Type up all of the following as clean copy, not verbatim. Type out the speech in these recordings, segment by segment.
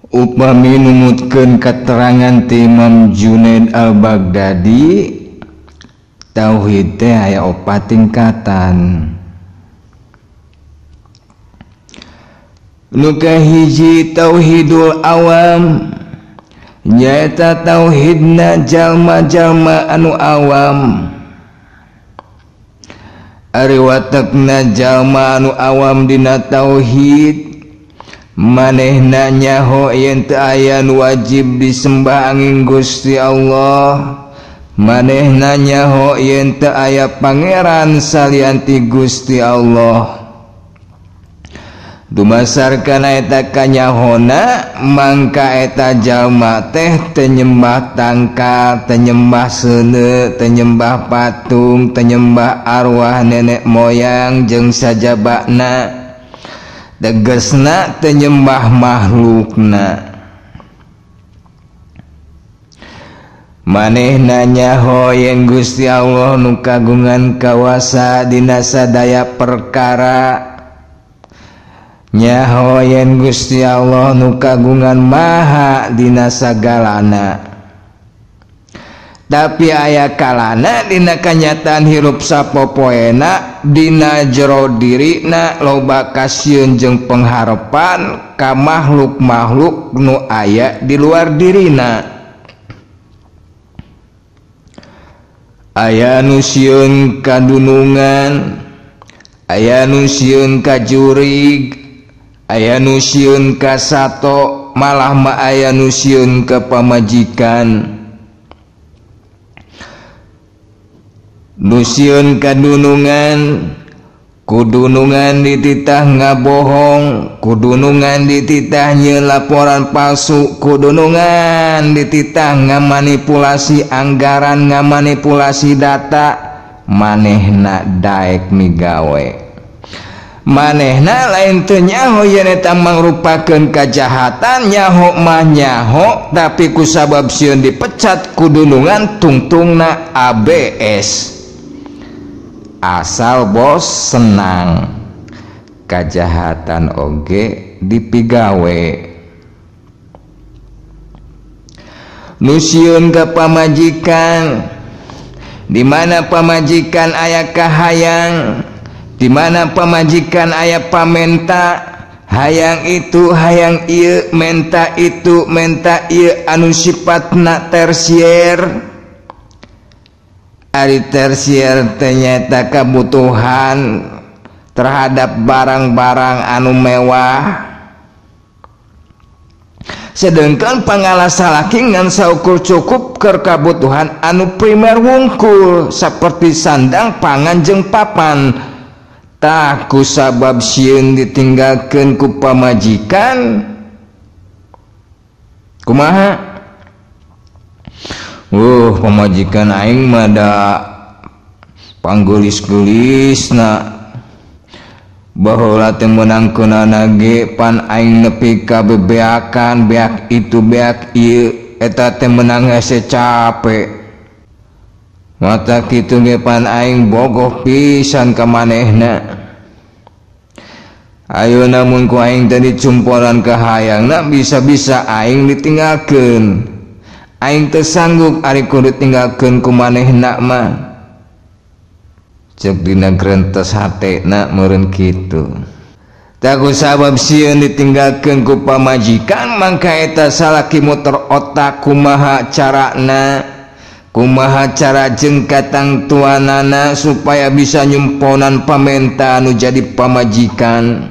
Upami numutkeun katerangan ti Imam Junaid Al-Baghdadi, tauhid teh aya opat tingkatan. Nu kahiji tauhidul awam, nyaeta tauhidna jalma-jalma anu awam. Ari watekna jalma anu awam dina tauhid, manehna nyaho yen teu aya nu wajib disembah angin Gusti Allah, manehna nyaho yen teu aya pangeran salian ti Gusti Allah. Dumasar kana eta kanyahona, mangka eta jalma teh teu nyembah tangkal, teu nyembah seuneu, teu nyembah patung, teu nyembah arwah nenek moyang jeung sajabana. Tegesna teu nyembah makhlukna. Manehna nyaho yen Gusti Allah nu kagungan kawasa dina sadaya perkara, nyaho yen Gusti Allah nu kagungan maha dina sagalana. Tapi aya kalana dina kanyataan hirup sapopoena dina jero dirina loba kasieun jeung pengharepan ka makhluk-makhluk nu aya di luar dirina. Aya nu sieun ka dunungan, aya nu sieun ka jurig, aya nu sieun ka sato, malah ma aya nu sieun ka pamajikan. Nu sieun ka dunungan, kudunungan dititah ngabohong, kudunungan dititah nyieun laporan palsu, kudunungan dititah ngamanipulasi anggaran, ngamanipulasi data, manehna daek migawe. Manehna lain teu nyaho yen eta mangrupakeun kajahatan, nyaho mah nyaho, tapi kusabab sieun dipecat kudunungan tungtungna ABS. Asal bos senang, kajahatan oge dipigawe. Nu sieun ka pamajikan, di mana pamajikan aya kahayang, di mana pamajikan aya pamenta, hayang itu hayang ieu, menta itu menta ieu, anu sifatna tersier. Ari tersier teh nyaeta kabutuhan terhadap barang-barang anu mewah. Sedangkan pangalah salaki ngan saukur cukup keur kabutuhan anu primer wungkul seperti sandang, pangan jeung papan. Tah kusabab sieun ditinggalkeun ku pamajikan, kumaha? Pamajikan aing mah da panggelis-gelisna, baheula teh meunangkeunana ge pan aing nepi ka bebeakan, beak itu beak ieu, eta teh meunang hese capek. Mata kitu ge pan aing bogoh pisan ka manehna. Ayeuna mun ku aing teh dicumporan ka hayangna, bisa-bisa aing ditinggalkeun. Aing teu sanggup ari kudu ditinggalkeun ku manehna mah. Ceuk dina grentes hatena meureun kitu. Tah kusabab sieun ditinggalkeun ku pamajikan, mangka eta salaki muter otak kumaha carana, kumaha cara jeung katangtuanana supaya bisa nyumponan pamenta anu jadi pamajikan.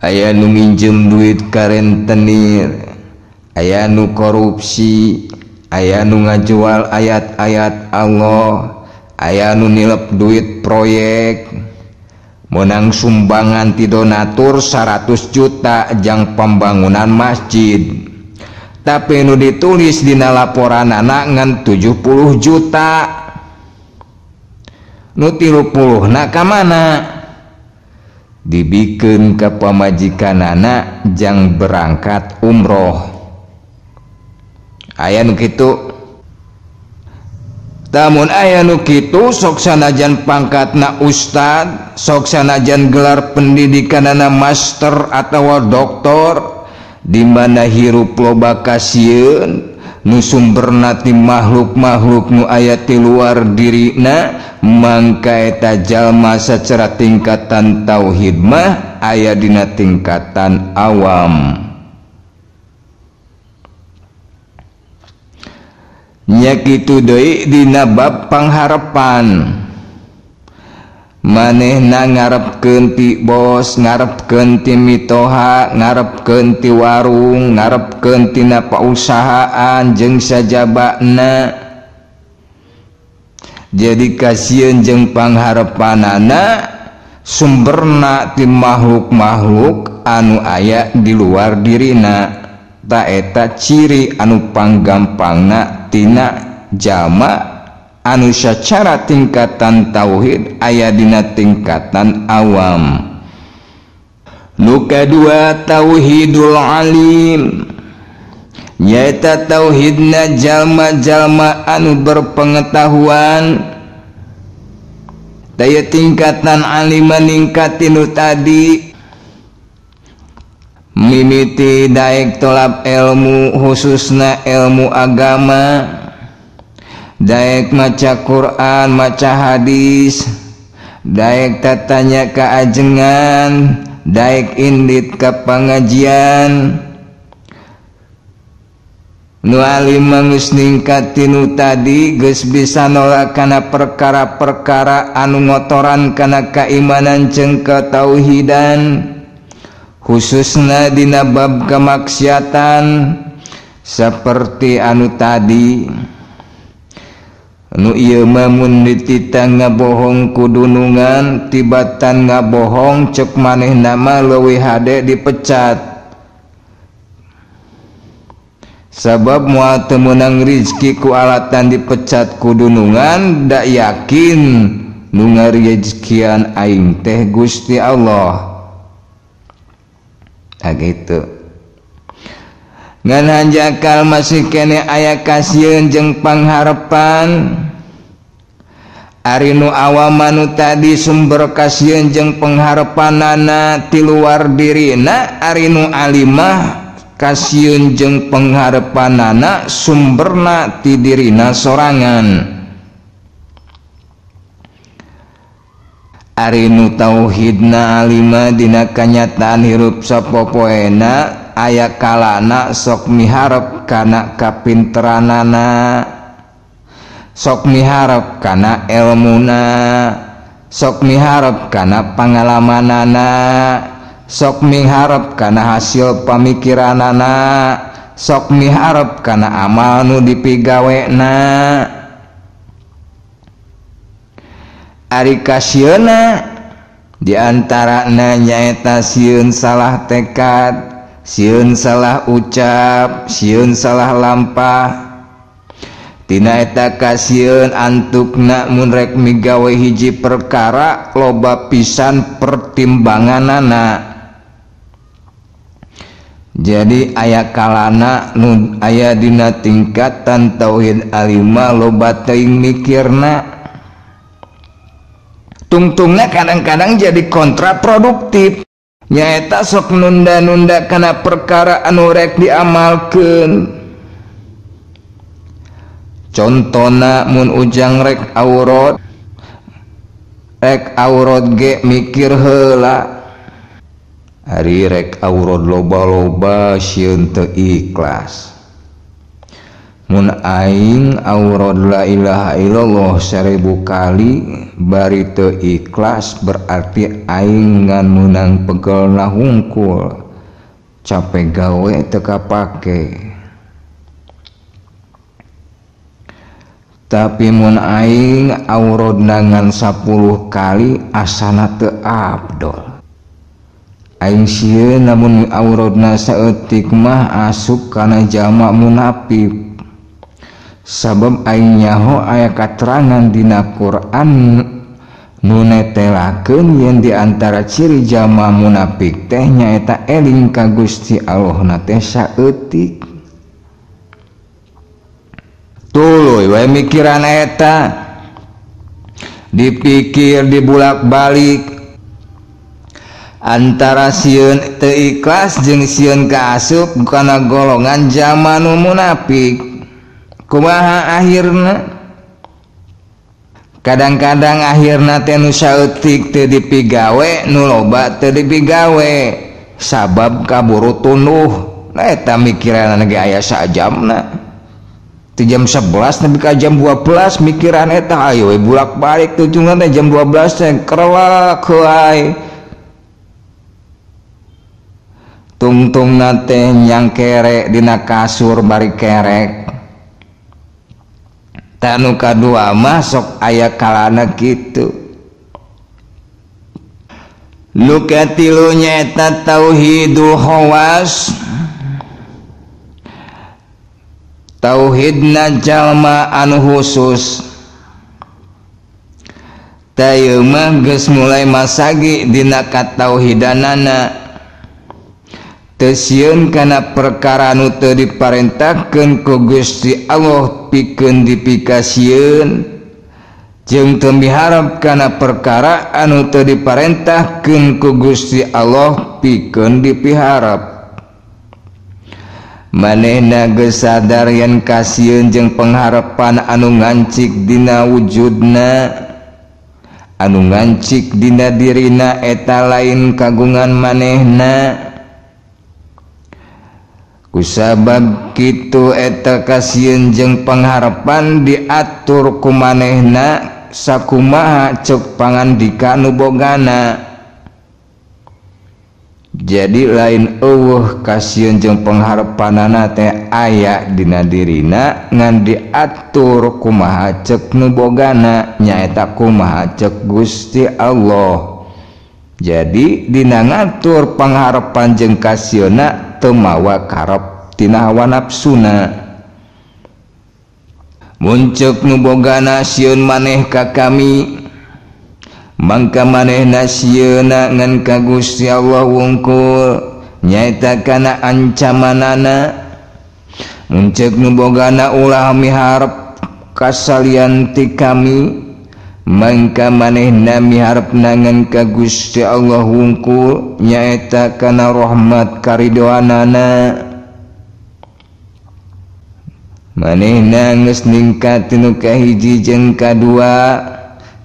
Aya nu nginjem duit ka rentenir, aya nu korupsi, aya nu ngajual ayat-ayat Allah, aya nu nilep duit proyek, menang sumbangan ti donatur 100 juta jang pembangunan masjid, tapi nu ditulis dina laporanana ngan 70 juta, nu 30 na ka mana? Dibikeun ka pamajikanana jang berangkat umroh. Aya nu kitu. Tamun aya nu kitu sok sanajan pangkatna ustad, sok sanajan gelar pendidikanana master atawa doktor, di mana hirup loba kasieun nu sumberna ti makhluk-makhluk nu aya ti luar dirina, mangka eta jalma sacara tingkatan tauhid mah aya dina tingkatan awam. Nya kitu deui dina bab pangharepan. Manehna ngarepkeun ti bos, ngarepkeun ti mitoha, ngarepkeun ti warung, ngarepkeun tina pausahaan jeung sajabana. Jadi kasieun jeung pangharepanana sumberna ti makhluk-makhluk anu aya di luar dirina. Ta eta ciri anu panggampangna tina jalma anu sacara tingkatan tauhid aya dina tingkatan awam. Nu kadua tauhidul alim, nyaeta tauhidna jalma-jalma anu berpengetahuan. Daya tingkatan alim ningkat tinu tadi mimiti daek tolap ilmu khususna ilmu agama, daek maca Quran, maca hadis, daek tatanya kaajengan, daek indit ka pangajian. Nu alim geus ningkat tinu tadi geus bisa nolak kana perkara-perkara anu ngotoran kana kaimanan jeung katauhidan, khususna dina bab kemaksiatan seperti anu tadi. Nu ieu mah mun ditita ngabohong kudunungan, tibatan ngabohong cek manehna mah leuwih hade dipecat. Sabab moal teu meunang rizki ku alatan dipecat kudunungan, da yakin nu ngarizkian aing teh Gusti Allah. Nah gitu. Ngan hanjakal masih kene aya kasieun jeung pangharepan. Ari nu awam nu tadi sumber kasieun jeung pangharepanana ti luar dirina, ari nu alimah kasieun jeung pangharepanana sumberna ti dirina sorangan. Ari nu tauhidna alimah dina kanyataan hirup sapopoena aya kalana sok miharep kana kapinteranana, sok miharep kana elmuna, sok miharep kana pangalamanana, sok miharep kana hasil pamikiranana, sok miharep kana amal nu dipigawena. Ari kasieuna diantarana nyaeta sieun salah tekad, sieun salah ucap, sieun salah lampah. Tina eta kasieun antukna mun rek migawe hiji perkara loba pisan pertimbanganana. Jadi aya kalana nu aya dina tingkatan tauhid alima loba teuing mikirna. Tungtungna kadang-kadang jadi kontraproduktif. Nyaeta sok nunda-nunda kana perkara anu rek diamalkeun. Contona mun ujang rek aurot ge mikir heula. Ari rek aurot loba-loba sieun teu ikhlas. Mun aing aurot la ilaha illallah 1000 kali bari teu ikhlas berarti aing ngan meunang pegelna hungkul, capek gawe teu kapake. Tapi mun aing aurodna ngan 10 kali asana teu abdol. Aing sieun lamun aurodna saeutik mah asup kana jalma munafik. Sabab aing nyaho aya katerangan dina Quran nu netelakeun yen di antara ciri jalma munafik teh nyaeta eling ka Gusti Allahna teh saeutik. Tuluy we mikiran eta dipikir dibulak-balik antara sieun teu ikhlas jeung sieun kaasup kana golongan jalma nu munafik. Kumaha akhirna? Kadang-kadang akhirna teh nu saeutik teu dipigawe, nu loba teu dipigawe sabab kaburu tunduh. Nah eta mikiranna ge aya sajamna. Ti jam 11 nepi ka jam 12 mikiran eta ayo we bulak-balik tujungan teh jam 12 teh kerelak wae. Tungtungna teh nyangkere dina kasur bari kerek. Tah nu kadua mah sok aya kalana kitu. Nu katilu nyaeta tauhidul khawas. Tauhidna jalma anu khusus. Tah mah geus mulai masagi dina katauhidanana. Teu sieun kana perkara nu teu diparentahkeun ku Gusti Allah pikeun dipikasieun, jeung teu miharep kana perkara anu teu diparentahkeun ku Gusti Allah pikeun dipiharep. Manehna geus sadar yen kasieun jeung pengharepan anu ngancik dina wujudna, anu ngancik dina dirina eta lain kagungan manehna. Kusabab kitu eta kasieun jeung pengharepan diatur ku manehna sakumaha ceuk pangandika nu bogana. Jadi lain eueuh kasieun jeung pengharepanana teh aya dina dirina ngan diatur kumaha ceuk nu bogana nyaeta kumaha ceuk Gusti Allah. Jadi dina ngatur pangharepan jeung kasieunna teu mawa karep tina hawa nafsuna. Mun ceuk nu bogana sieun maneh ka kami, mangka manehna sieuna ngan ka Gusti Allah wungkul nyaeta kana ancamanana. Mun ceuk nu bogana ulah miharep kasalian ti kami, mangka manehna miharepna ngan ka Gusti Allah wungkul nyaeta kana rahmat karidoanana. Manehna geus ningkat tinu kahiji jeung kadua,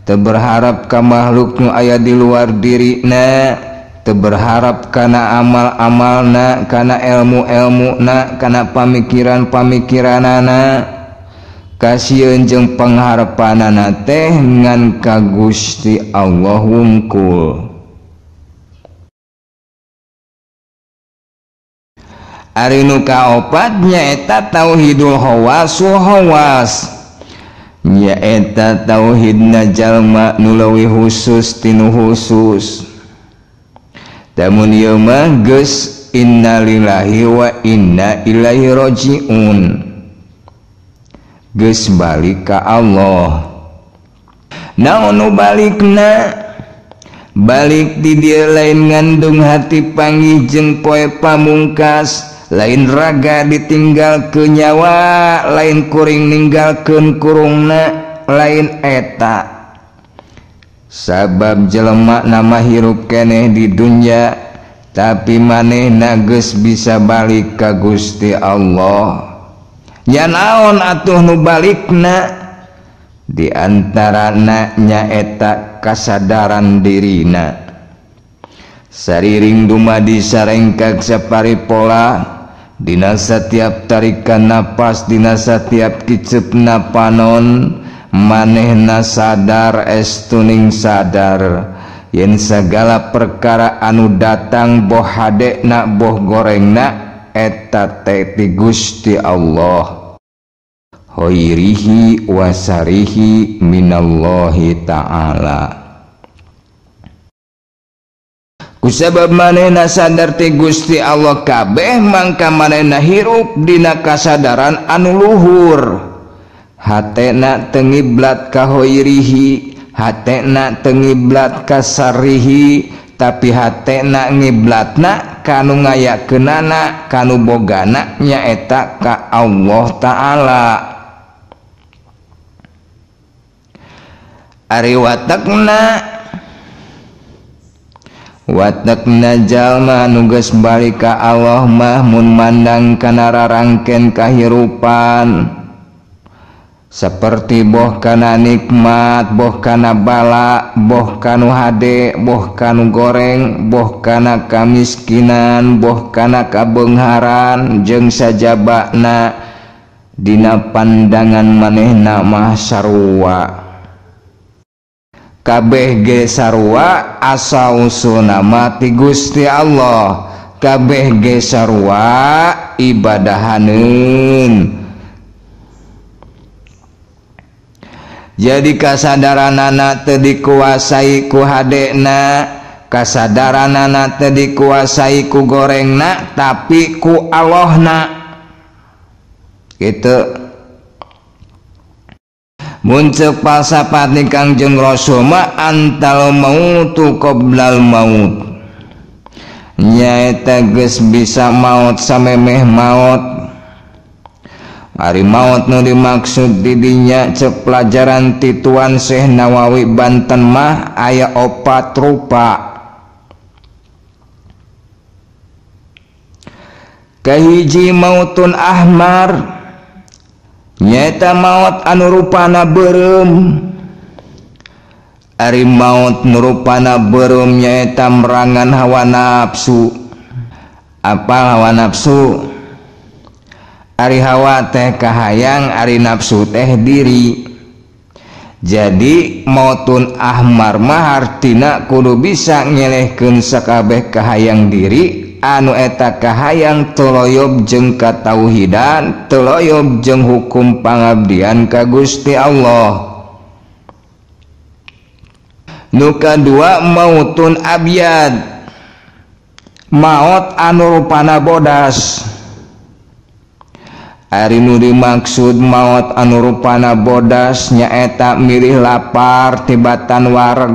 teu berharap ka makhluk nu aya di luar dirina, teu berharap kana amal-amalna, kana ilmu-ilmuna, kana pamikiran-pamikiranana. Kasieun jeung pangharepanana teh ngan ka Gusti Allah wungkul. Ari nu kaopat nyaeta tauhidul khawasul khawas, nyaeta tauhidna jalma nu leuwih khusus tinu khusus. Tamun ieu mah geus innalillahi wa inna ilaihi rajiun, geus balik ka Allah. Naon nu balikna? Balik di dieu lain ngandung hati panggih jeung poe pamungkas, lain raga ditinggal ke nyawa, lain kuring ninggalkeun kurungna, lain eta. Sabab jelema nama hirup keneh di dunya, tapi manehna geus bisa balik ka Gusti Allah. Nya naon atuh nu balikna? Di antarana nyaeta kasadaran dirina. Sariring dumadi sarengkak sapari pola, dina setiap tarikan napas, dina setiap kicepna panon, manehna sadar estuning sadar yen segala perkara anu datang boh hadekna boh gorengna eta teh ti Gusti Allah. Khairihi wasarihi minallahi ta'ala. Kusabab manehna sadar ti Gusti Allah kabeh, mangka manehna hirup dina kasadaran anu luhur. Hatena teu ngiblat ka khairihi, hatena teu ngiblat ka sarihi, tapi hatena ngiblatna kanu ngayakeunana, kanu bogana nyaeta ka Allah Ta'ala. Ari watekna jalma nu geus balik ka Allah mah mun mandang kana rarangken kahirupan seperti boh kana nikmat, boh kana bala, boh kanu hade, boh kanu goreng, boh kana kamiskinan, boh kana kabeungharan jeung sajabana dina pandangan manehna mah sarua. Kabeh ge sarua asal usulna mah ti Gusti Allah, kabeh ge sarua ibadahaneun. Jadi kasadaranana teu dikuasai ku hadena, kasadaranana teu dikuasai ku gorengna, tapi ku Allahna. Gitu. Mun ceuk falsafat ni Kangjeng Rasul mah antal mautu qoblal maut. Nyaeta geus bisa maut samemeh maut. Ari maut nu dimaksud di dinya ceuk pelajaran ti Tuan Syekh Nawawi Banten mah aya opat rupa. Kahiji mautun ahmar, nyaeta maut anu rupana beureum. Ari maut nu rupana beureum nyaeta merangan hawa nafsu. Apa hawa nafsu? Ari hawa teh kahayang, ari nafsu teh diri. Jadi mautun ahmar mah hartina kudu bisa ngelehkeun sakabeh kahayang diri anu eta kahayang toloyob jeung katauhidan, toloyob jeung hukum pangabdian ka Gusti Allah. Nu kadua mautun abyad, maot anu rupana bodas. Ari nu dimaksud maot anu rupana bodas nyaeta milih lapar tibatan wareg,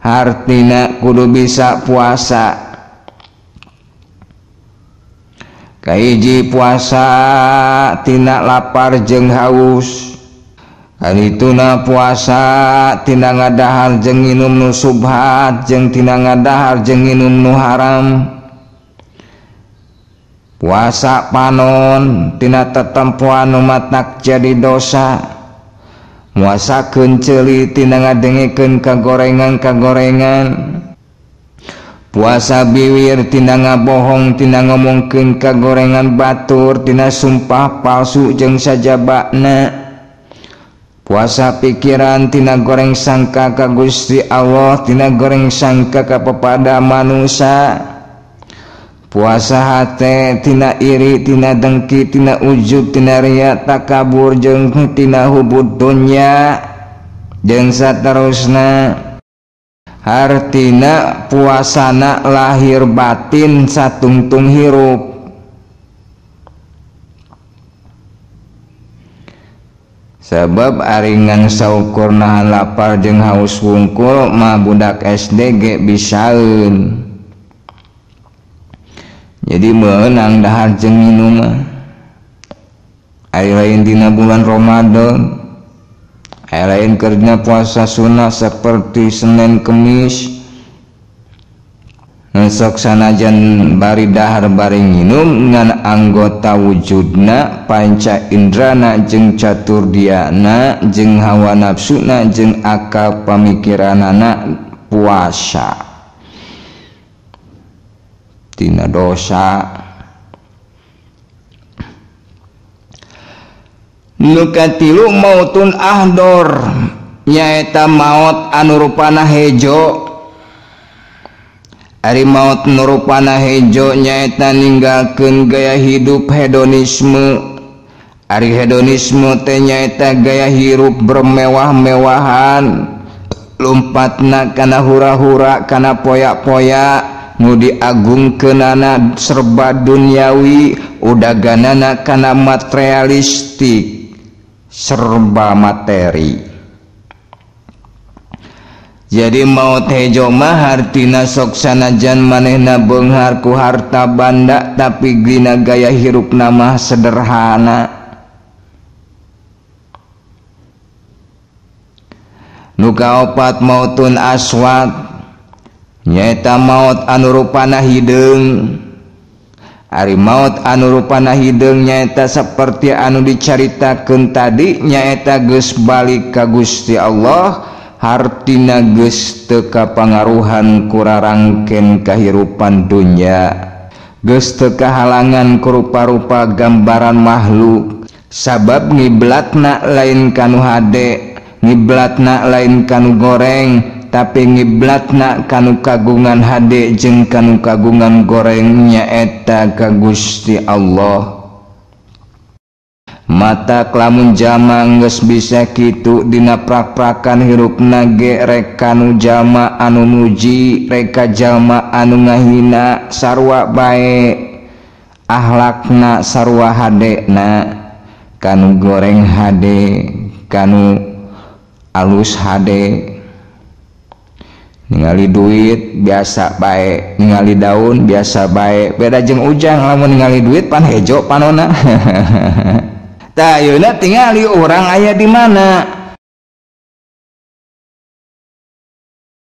hartina kudu bisa puasa. Kahiji puasa tina lapar jeung haus, karituna puasa tina ngadahar jeung nginum nu subhat jeung tina ngadahar jeung nginum nu haram. Puasa panon tina tetempoan nu matak jadi dosa. Muasakeun ceuli tina ngadengekeun kagorengan-kagorengan. Puasa biwir tina ngabohong tina ngomongkeun kagorengan batur tina sumpah palsu jeung sajabana. Puasa pikiran tina goreng sangka ka Gusti Allah tina goreng sangka ka pepada manusia. Puasa hate tina iri tina dengki tina ujub tina riya takabur jeung tina hubud dunya jeung saterusna. Hartina puasana lahir batin satungtung hirup. Sebab ari ngan saukur nahan lapar jeung haus wungkul mah budak SD ge bisaeun. Jadi meunang dahar jeung minum mah. Ari lain dina bulan Ramadan, ari lain keur dina puasa sunnah seperti Senin Kemis. Sok sanajan bari dahar bari nginum ngan anggota wujudna panca indrana jeung caturdiana jeung hawa nafsuna jeung akal pamikiranana puasa tina dosa. Nu katilu mautun ahdor, nyaeta maot anu rupana hejo. Ari maot nu rupana hejo nyaeta ninggalkeun gaya hidup hedonisme. Ari hedonisme teh nyaeta gaya hirup bermewah-mewahan, lompatna kana hura-hura kana poyak-poyak, nu diagungkeunana serba duniawi, udaganana kana materialistik serba materi. Jadi maut hejo mah hartina sok sanajan manehna beunghar ku harta banda tapi dina gaya hirupna mah sederhana. Nu kaopat mautun aswad nyaeta maut anu rupana hideung. Ari maut anu rupana hideung nyaeta saperti anu dicaritakeun tadi nyaeta geus balik ka Gusti Allah, hartina geus teu kapangaruhan ku rarangken kahirupan dunya, geus teu kahalangan ku rupa-rupa gambaran makhluk, sabab ngiblatna lain kanu hade, ngiblatna lain kanu goreng, tapi ngiblatna kanu kagungan hade jeung kanu kagungan goreng nyaeta ka Gusti Allah. Mata lamun jalma geus bisa kitu dina prak-prakan hirupna ge rek kanu jalma anu muji rek ka jalma anu ngahina sarua bae, ahlakna sarua hadena, kanu goreng hade kanu alus hade. Ningali duit biasa bae, ningali daun biasa bae, beda jeung ujang lamun ningali duit pan hejo panona. Tah ayeuna tingali urang aya di mana?